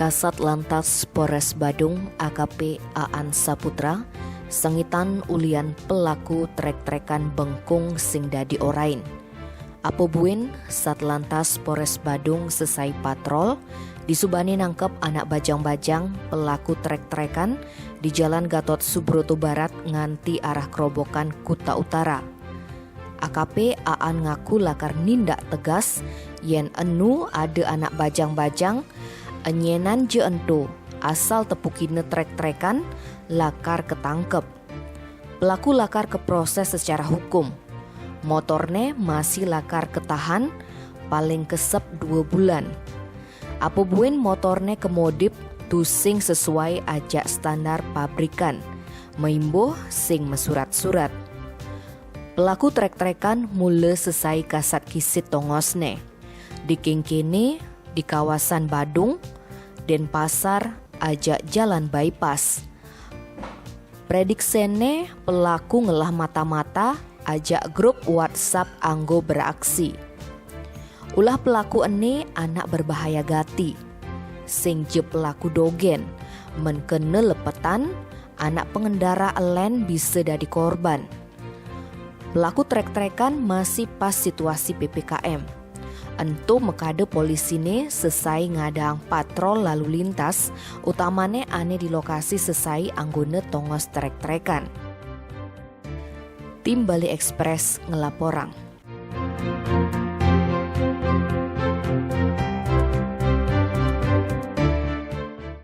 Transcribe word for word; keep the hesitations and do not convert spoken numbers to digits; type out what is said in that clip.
Satlantas Polres Badung, A K P Aan Saputra, sengitan ulian pelaku trek-trekan bengkung sing dadi orain. Apa buin, Satlantas Polres Badung sesai patrol, disubani nangkep anak bajang-bajang pelaku trek-trekan di Jalan Gatot Subroto Barat nganti arah Kerobokan Kuta Utara. A K P Aan ngaku lakar nindak tegas yen enu ada anak bajang-bajang, enyenan je ento, asal tepukine trek-trekan, lakar ketangkep. Pelaku lakar keproses secara hukum. Motorne masih lakar ketahan, paling kesep dua bulan. Apa buin motorne kemodif tusing sesuai ajak standar pabrikan, maimbuh sing mesurat-surat. Pelaku trek-trekan mula sesai kasat kisit tongosne. Di kengkene, di kawasan Badung, Denpasar, ajak jalan bypass. Prediksene pelaku ngelah mata-mata ajak grup WhatsApp anggo beraksi. Ulah pelaku ene anak berbahaya gati. Sing je pelaku dogen, men kena lepetan, anak pengendara elen bisa dadi korban. Pelaku trek-trekan masih pas situasi P P K M. Ento mekada polisine sesai ngadang patrol lalu lintas, utamane ane di lokasi sesai anggone tongos trek-trekan. Tim Bali Express ngelaporang.